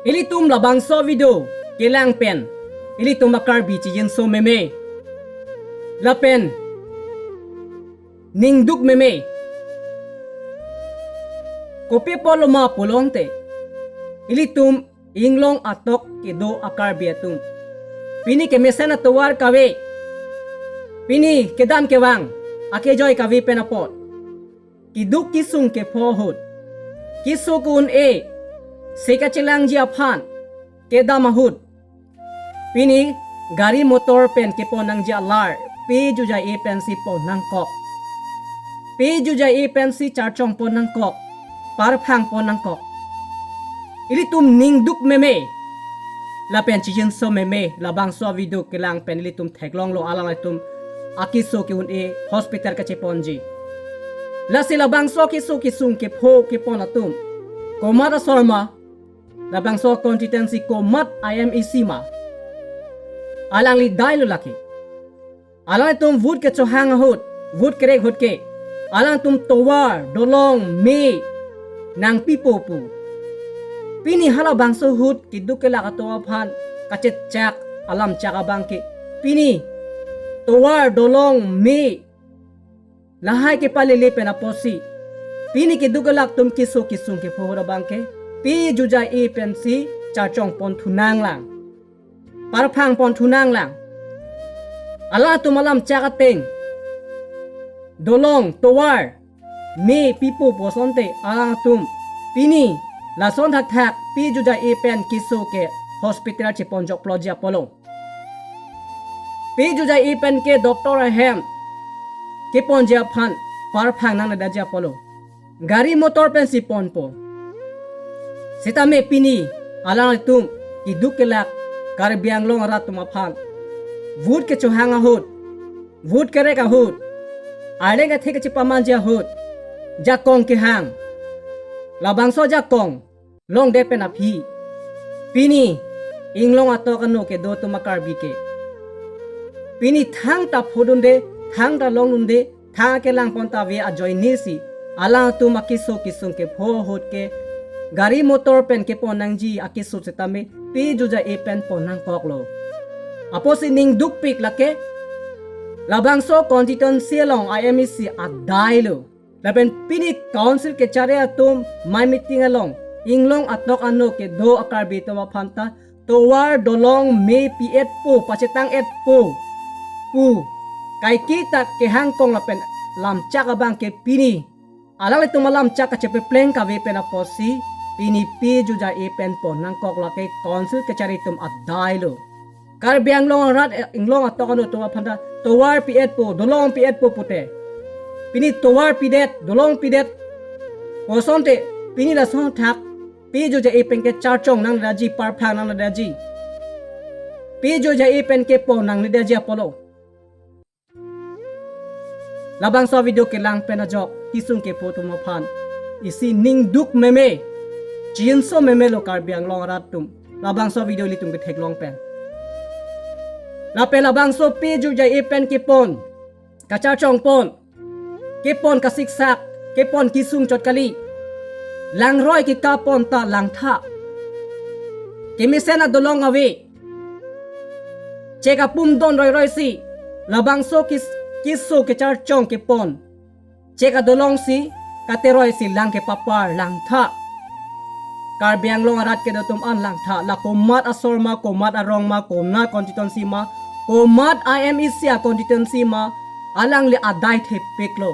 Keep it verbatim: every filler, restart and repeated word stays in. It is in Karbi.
Ilitum labangso video kelang pen ilitum a-Karbi chijinso meme lapen ningduk meme. Kopi apotlo ma pulote, ilitum inglong atok kedo a-Karbi atum, pini kemesen atovar kave, pini kedam kevang akejoi kave pen apot, keduk kesung kepho ahut, keso ke-un-e, se kachelangji aphan kedam ahut, pini gari motor pen kepon nangji alar, pe jujai e pensi pon nangkok. Pe jujai e pensi charchong pon nangkok, parphang pon nangkok. Ilitum ningduk meme lapen chijinso meme, labangso video kelang pen ilitum theklonglo, alanglitum akeso ke-un-e hospital kacheponji. Lasi labangso keso kesung kepho kepon atum komat asor ma, labangso constituency komat I M A C ma, alangli dailo lake. Alangtum vote kechohang ahut, vote kerek ahut ke, alangtum tovar, dolong, me nangpipo pu. Pini halabangso ahut keduk kelak atum aphan kachechak alam chak abang ke, pini tovar, dolong, me lahai kepalele pen apotsi, pini keduk kelak atum keso kesung kepho ahut abang ke, pe jujai e pensi charchong pon thu nanglang, parphang pon thu nanglang. Alangtum alam chak ateng, dolong, tovar, me pipo pu asonte alangtum pini lason thakthak pe jujai e pen keso ke hospital chepon jokploji apotlo. Pe jujai e pen ke doctor ahem keponji aphan parphang nangledaji apotlo. Gari motor pensi ponpo. Sitame pini alanglitum keduk kelak Karbi Anglong arat atum aphan vote kechohang ahut, vote kerek ahut, arleng kethe kachepamanji ahut, jakong kehang. Labangso jakong longdet pen aphi, pini inglong atok ano kedo atum a-Karbi ke, pini thangta phodunde, thangta longdunde, thang kelang pon ta ave ajoinesi, alangtum akeso kesung kepho ahut ke, gari motor pen kepon nangji akeso sitame pe jujai e pen pon nangkoklo. Apotsi ningdukpik lake, labangso constituency along I M A C adailo. Lapen pini council kechari atum mei meeting along inglong atok ano kedo a-Karbi atum aphan ta tovar, dolong, me pi-etpo, pachetang-etpo pu kaike ta kehang kong lapen lamchak abang ke pini alanglitum alamchak kachepepleng kave pen apotsi pini pe jujai e pen pon nangkok lake council kechari atum adailo. Karbi Anglong arat, eh, inglong atok ano atum aphan ta tovar pi-etpo, dolong pi-etpo pute, pini tovar pidet, dolong pidet pu asonte, pini lason thak pe jujai e pen ke charchong nangledaji, parphang nangledaji, pe jujai e pen kepon nangledaji apotlo. Labangso video kelang pen ajok kesung kepho atum aphan isi ningduk meme, chinso memelo Karbi Anglong arat atum, labangso video ilitum ketheklong pen. Lapen labangso pe jujai e pen kepon, kacharchong pon, kepon kasiksak, kepon kesung chot kali, langroi kekap pon ta langtha. Kemesen adolong ave, chek apum don roiroisi, labangso kes-, keso kecharchong kepon, chek adolongsi kateroisi lang kepapar langtha. Karbi Anglong arat kedo atum an langtha, la komat asor ma, komat arong ma, komat constituency ma, komat I M A C a-constituency ma, alangli adai thepiklo.